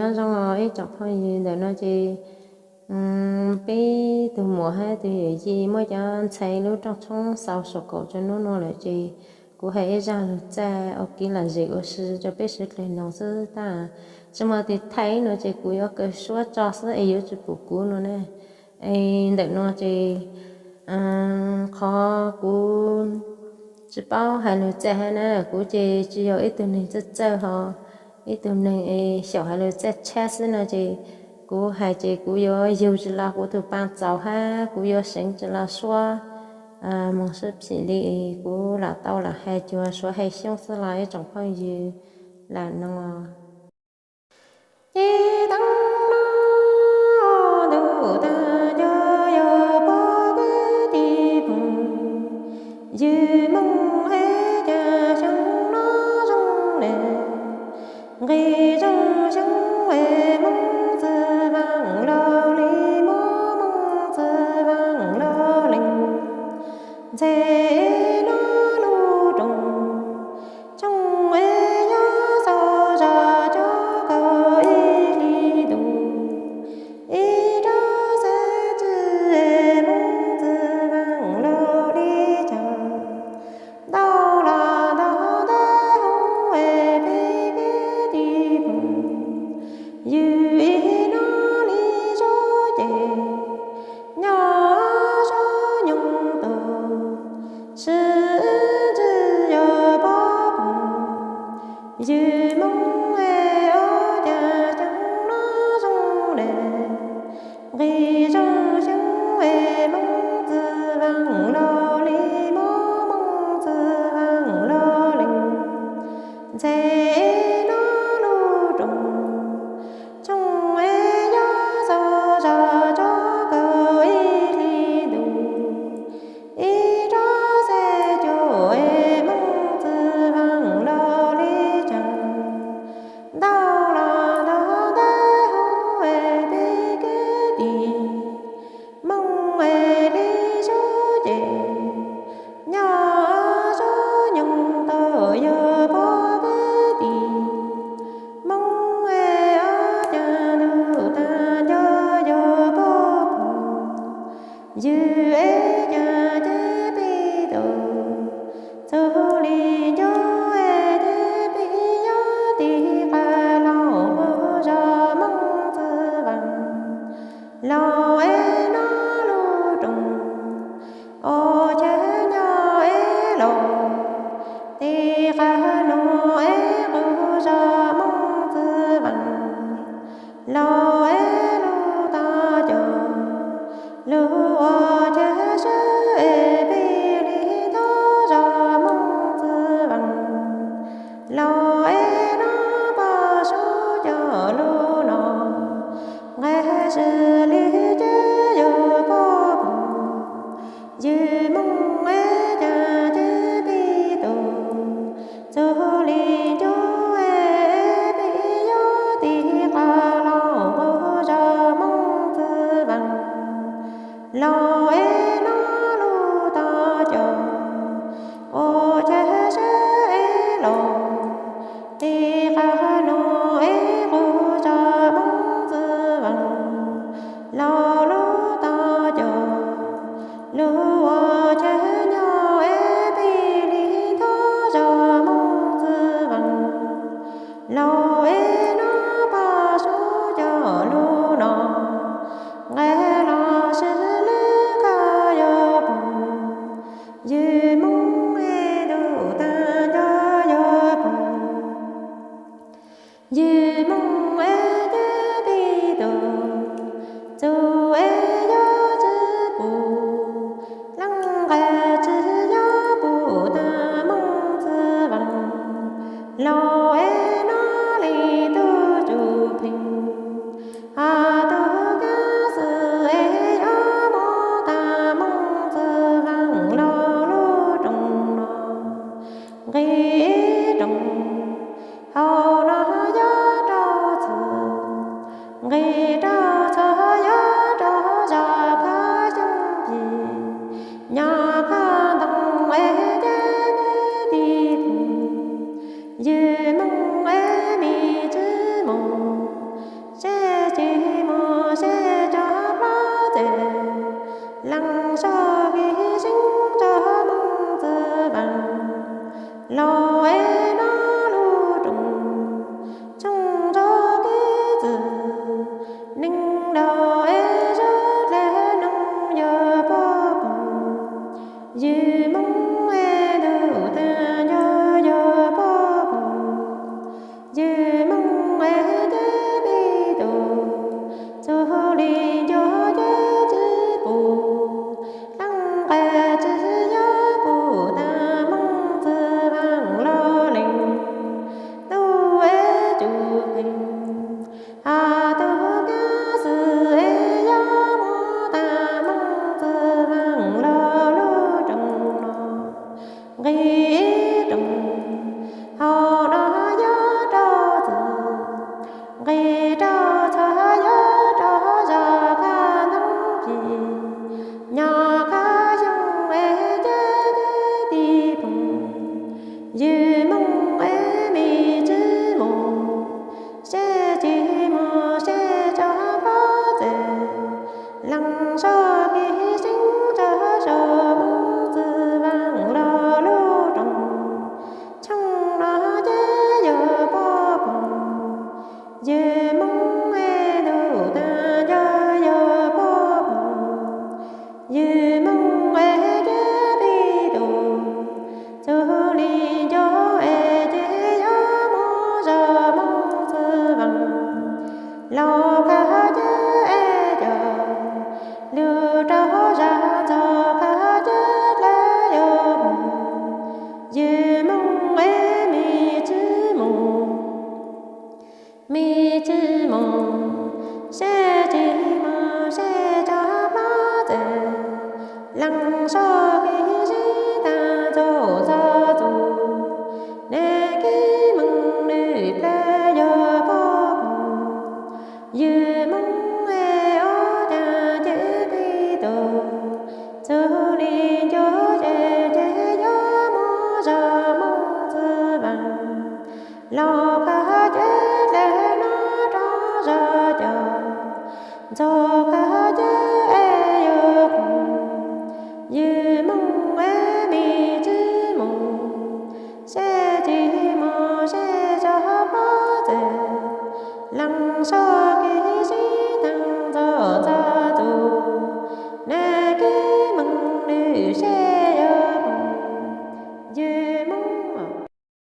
Nyob zoo os ib tsoom phooj ywg, ntawm no ces peb tug muam hab tug yawm yij muab cov ntxhais lub rooj tshoob xaus saum kaum rua nub nua lawm ces kuv has ib zag lug txaj ua kev lom zem ua si rua peb suav dlawg noog xwb tab tsi muaj tug thaij nua ces kuv yuav kawg suab tso xwb es yuav tsi pum kuv nua na. Es ntawm no ces qhov kuv tsi paub has lug txaj hab na, kuv ces tsi yog ib tug neeg txawj txawj ho ib tug neeg es xyaum has lug txaj tshab xwb no ces kuv has ces kuv yuav yug tsi los kuv tug paa txaus hab kuv yuav seev tsi los suab moog sib phim li es kuv lam tau lam has cuag suav has xyoob xwb los ib tsoom phooj ywg lam noog. Ces taag no ntuj taag nco yog puab kwv tij phooj ywg Moob es caag xyoo no zoo le, nqi zoo xyoo es Moob Txwj Vaaj Lug Lis, Moob Moob Txwj Vaaj Lug Lis, ntxhe no lub rooj tshoob es yog xaus zag cov kaus ib hli ntuj, ib rab xeeb ntxwv es Moob Txwj Vaaj Lug Lis caag ntau los ntau ntau hub es peb kwv tij phooj ywg ib nub li zog ces nyob zog nyoog tug sib ntsib yog puab phooj ywg Moob es ua caag xyoo no zoo le, nqi zoo xyoo es Moob Txwj Vaaj Lug Lis, Moob Moob Txwj Vaaj Lug Lis, ntxhe no lub rooj tshoob es yog xaus zag cov kaus ib hli ntuj, ib rab xeeb ntxwv es Moob Txwj Vaaj Lug Lis caag ntau los ntau ntau hub es peb kwv tij Moob es li zog ces nyob zog nyoog tug yog puab kwv tij Moob es ua caag ntuj taag nco yog puab phooj ywg es caag ces peb tug txuj li ncu es ces peb yuav tig qab los nqug zog Moob Txwj Vaaj Lug Es no lub rooj ua chaw nyob es los tig qab nuav es nqug zog Moob Txwj Vaaj Lug Es lub taab cog lug ua chaw sawv es peb li thov zog Moob Txwj Vaaj Lug Es no pab sub cog lug no nqeg sib li ces yog puab phooj ywg Moob es caag ces peb tug txuj li ncu es peb yuav tig qab los nqug zog Moob Txwj Vaaj Lug Es no lub taab cog ua chaw sawv es los tig qab nuav es nqug zog Moob Txwj Vaaj rau txhua yam rau zog khab ntoob pim, nyob khab xyoob es ceb ceb tib poom, yws moog es me tsis moog, seb tsis moog seb tso pov txwv, leej soj kev seeb tso so Moob Txwv Vaaj los lub rooj tshoob no ces yog puab poom, yws moog es ntuj taag nco yog puab poom, yws moog es ceb pib tug, txug li nco es ces yuav muab zog Moob Txwv Vaaj, laug khab ceb es cov lug rau zag txog khab ceb dlawb yuav moog, yws moog es me tsis moog, me tsis moog, seb tsis moog seb tso pov txwv, leej soj kev seeb taag txug txog txug, nws kev moog lwm plawg yog puab poom, yws moog es ob caag ceb pib tug, txug li nco es ces yuav muab zog Moob Txwv Vaaj, laug khab ceb dlawb no rau zag cov, txug khab